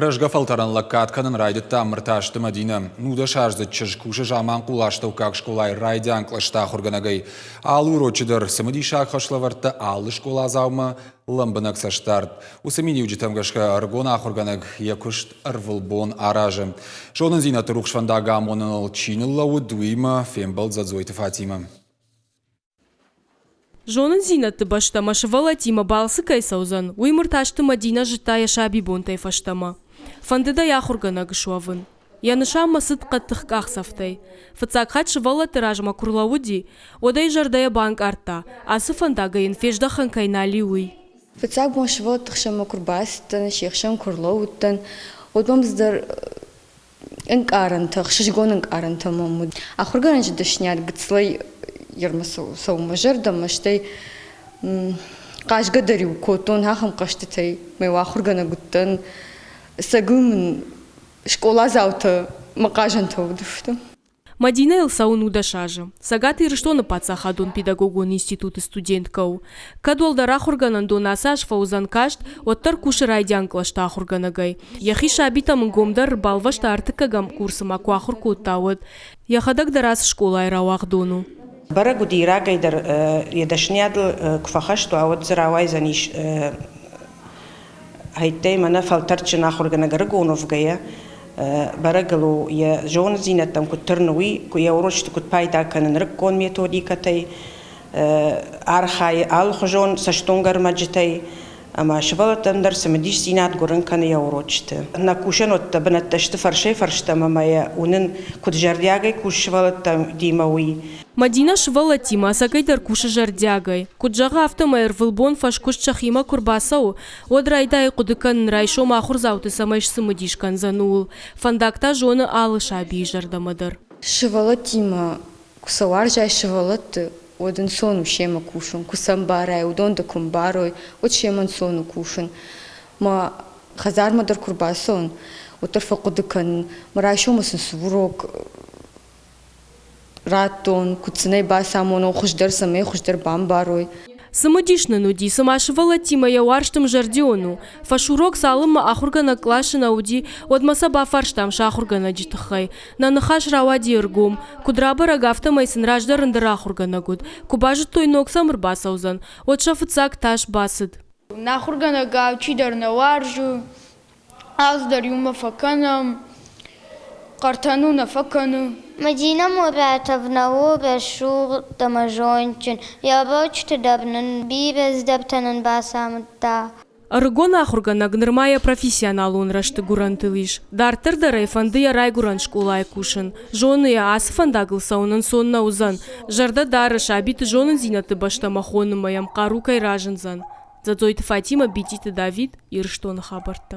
Рӕзгӕ фӕлтӕрӕн лӕггад кӕнын райдыдта Мыртазты Мӕдинӕ. Нудӕсаздзыд чызг кусы Заманхъулы астӕуккаг скъолайы райдиан кълӕсты ахуыргӕнӕгӕй. Алы урочы дӕр цымыдисаг хӕслӕвӕрдтӕ алы скъоладзаумӕ лӕмбынӕг цӕстдард. Уыцы миниуджытӕм гӕсгӕ ӕрыгон ахуыргӕнӕг йӕ куыст ӕрвылбон аразы. Зонындзинӕдты рухс фӕндаг амоныныл чи ныллӕууыд, уыимӕ фембӕлд Дзӕдзойты Фатимӕ. Зонындзинӕдты бӕстӕмӕ сывӕллӕттимӕ балцы кӕй цӕудзӕн, уый Мыртазты Мӕдинӕ зыдта йӕ сабибонтӕй фӕстӕмӕ. Фӕндыд ӕй ахуыргӕнӕг суӕвын. Йӕ нысанмӕ цыд хъӕддых къахдзӕфтӕй. Фыццаг хатт сывӕллӕтты размӕ куы рлӕууыди, уӕд ӕй зӕрдӕйӕ банкъардта, ацы фӕндагӕй йын фездӕхӕн кӕй нал и, уый. Фыццаг бон сывӕллӕтты хсӕнмӕ куы рбацыдтӕн, се хсӕн куы рлӕууыдтӕн, уӕд мӕм цыдӕр ӕнкъарӕнтӕ, ӕхсызгон ӕнкъарӕнтӕ мӕм уыд. Ахуыргӕнӕджы дӕсниад гыццылӕй цӕуы мӕ зӕрдӕмӕ, стӕй хъазгӕ дӕр-иу кодтон ахӕм хъӕзтытӕй. Мӕ ахуыргӕнӕг уыдтӕн, цӕгыл мын скъоладзаутӕ мӕ хъазӕнтӕ уыдысты. Мадинӕйыл цӕуы 19 азы. Цӕгат Ирыстоны паддзахадон педагогон институты студенткӕ у. Кӕд уӕлдӕр ахуыргӕнӕндон ацы аз фӕуыдзӕн каст, уӕддӕр кусы райдиан кълӕсты ахуыргӕнӕгӕй. Йӕхи сабитӕм ӕнгомдӕр ӕрбалвӕста ӕртыккӕгӕм курсы ма куы ахуыр кодта, уӕд. Йӕхӕдӕг дӕр ацы скъолайы рауагъдон у. Бӕрӕг уыди, рагӕй дӕр йӕ дӕсныйадыл куы фӕхӕст уа, уӕд дзы рауайдзӕнис Хӕйттӕй мӕнӕ фӕлтӕрдджын ахуыргӕнӕг ӕрыгон уӕвгӕйӕ, бӕрӕг ыл у, йӕ зонындзинӕдтӕм куыд тырны, уый, йӕ урочыты куыд пайда кӕны нырыккон методикӕтӕй, архайы алыхуызон цӕстуынгӕрмӕджытӕй ӕмӕ сывӕллӕттӕн дӕр цымыдисдзинад гуырын кӕны йӕ урочыты. Нӕ кусӕнуӕттӕ бынӕттӕ сты фӕрсӕй-фӕрстӕм ӕмӕ йӕ уынын, куыд зӕрдиагӕй кусы сывӕллӕттимӕ, уый. Мадинӕ сывӕллӕттимӕ ӕцӕгӕйдӕр кусы зӕрдиагӕй. Куыд зӕгъы, афтӕмӕй ӕрвылбон фӕскуыст сӕхимӕ куы рбацӕуы, уӕд райдайы хъуыды кӕнын, райсом ахуырдзауты цӕмӕй сцымыдис кӕндзӕн, ууыл. Фӕндаг та зоны алы сабийы зӕрдӕмӕ дӕр. Сывӕллӕттимӕ куы сӕ уарзай сывӕллӕтты, уӕд ӕнцон у семӕ кусын. Куы сӕ ӕмбарай, уыдон дӕ куы ӕмбарой, уӕд семӕ ӕнцон у кусын. Мӕ хӕдзармӕ дӕр куы рбацӕуын, уӕддӕр фӕхъуыды кӕнын, мӕ райсомы сын цы урок радтон, куыд сын ӕй бацамонон, хуыздӕр цӕмӕй хуыздӕр бамбарой. Цымыдис нын уыди, цыма сывӕллӕттимӕ йӕ уарзт ӕмзӕрдион у. Фӕсурок цалынмӕ ахуыргӕнӕг къласы нӕ уыди, уӕдмӕ сӕ бафарстам сӕ ахуыргӕнӕджы тыххӕй. Нӕ ныхас рауади ӕргом. Куыд рабӕрӕг, афтӕмӕй сын раздӕр ӕндӕр ахуыргӕнӕг уыд. Куы базыдтой, ног сӕм ӕрбацӕудзӕн, уӕд сӕ фыццаг тас бацыд. Нӕ ахуыргӕнӕг алчидӕр нӕ уарзы, Алцыдӕр иумӕ фӕкӕнӕм, хъӕртӕ-ну нӕ фӕкӕны. Мадина Муратовна у рӕсугъд ӕмӕ зондджын, йӕ урочыты дӕр нын бирӕ цыдӕртӕ нын бацамыдта. Ӕрыгон ахуыргӕнӕг нырма йӕ профессионалон рӕзты гуырӕнтыл ис. Дарддӕр дӕр ӕй фӕнды йӕ райгуырӕн скъолайы кусын. Зоны йӕ, ацы фӕндагыл цӕуын ӕнцон нӕ уыдзӕн. Зӕрдӕ дары, сабиты зонындзинӕдты бӕстӕмӕ хонынмӕ йӕм хъару кӕй разындзӕн. Дзӕдзойты Фатимӕ, Бититы Давид, Ирыстоны хабӕрттӕ.